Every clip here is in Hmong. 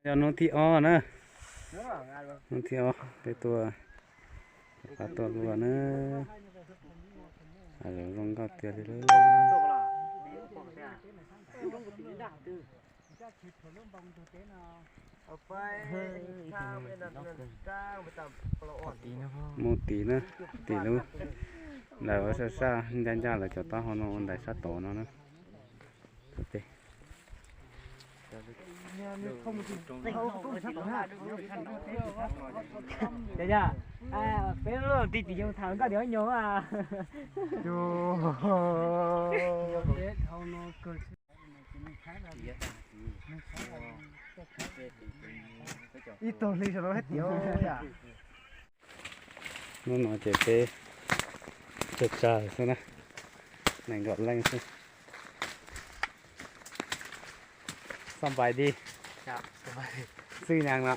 Yog hnub thib ob na, hnub thib ob peb tuaj, peb tuaj luaj na, zoo nkauj tiag li lawm. Mus tim na, tim lub, lawv ua sab sab ncaj ncaj lawv cov taub hau no ua ntais sab tod no na. Peb lub ti tim yoog tham koj tias nyob. Ib tug hli saum no hais tias, hnub no ces peb tsawg tsawg xwb na, nees nkaum leej xwb. Xoj npais di, xwb nyas no,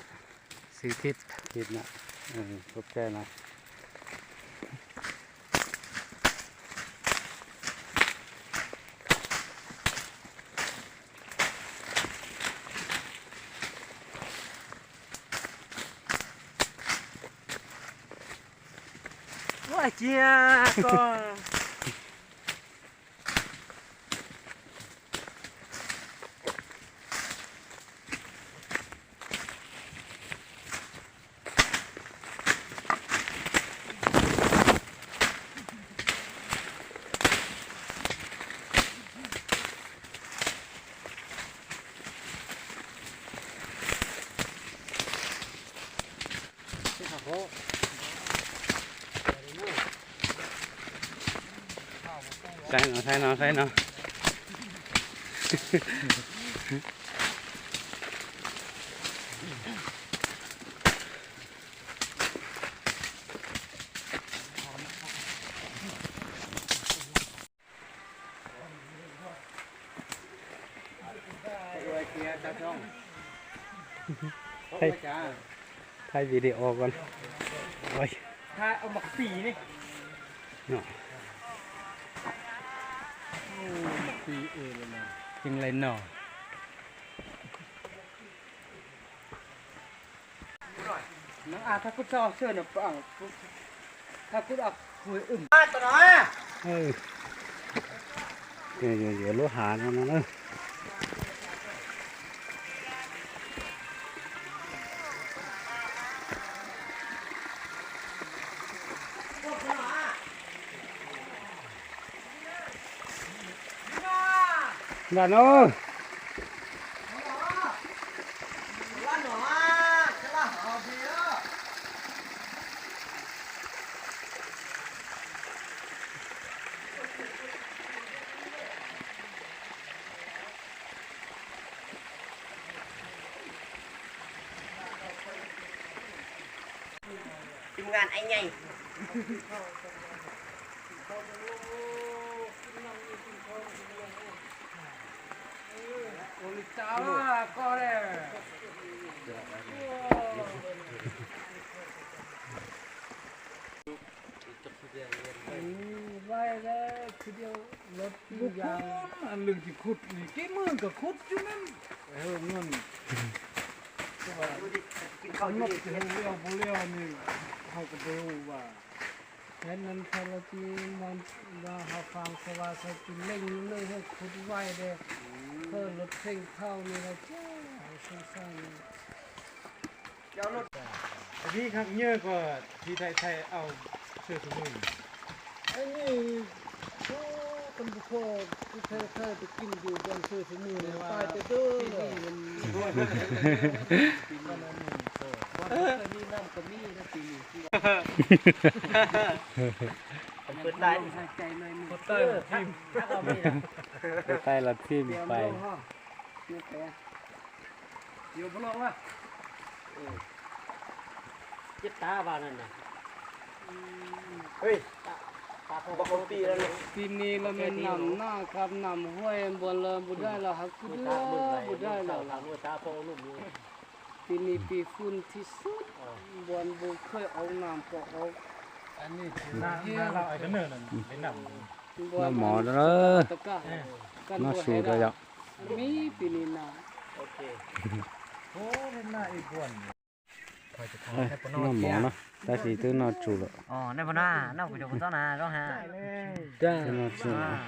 xwb thib thib no, ok no. Ua cia koj. Saib no, saib no, saib no. Thaij, thaij video ko. Thaij ua mas pis ne. Mas pis es li no. Ceeb li no. Yuav lub hav no no na. Nram no. Team ngan anh em. Ua li cas koj ne? Vaj, lwm tsis khub, kev mws kom khub cub na. Noj tsis hu liaj hu liaj nws hais kom hu vas. Thế nên thôi là chỉ mong và họ Phạm Sô Va sẽ chỉ lệnh nơi hơi khút vai để thơ luật sinh thao này là chứ, hơi sung sang này. Vis khab nyuj ko tsis thaiv thaiv au sawv tsees mws. Ai ni, tub tub kho, tub thaiv thaiv tub kim yus npam sawv tsees mws, tais tes tub. Tais los thim pais. Tim ni los mas nam naj kab nam huaj npua los npus daj los hav kub dub npus daj los. Tim ni pis fun thib sub, npua npus khawj au nam pom au. Noj mov rau, noj su rau yom. Mib tim ni na. Noj mov na, tab sis twb noj tsuj lawm. Twb noj tsuj lawm.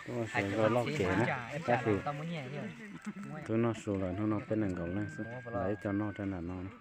Tuaj sawv zoj loj kev na, tab sis twb noj su lawm, hnub no peb nees nkaum leej xwb, lawv ib co noj rau nram no na.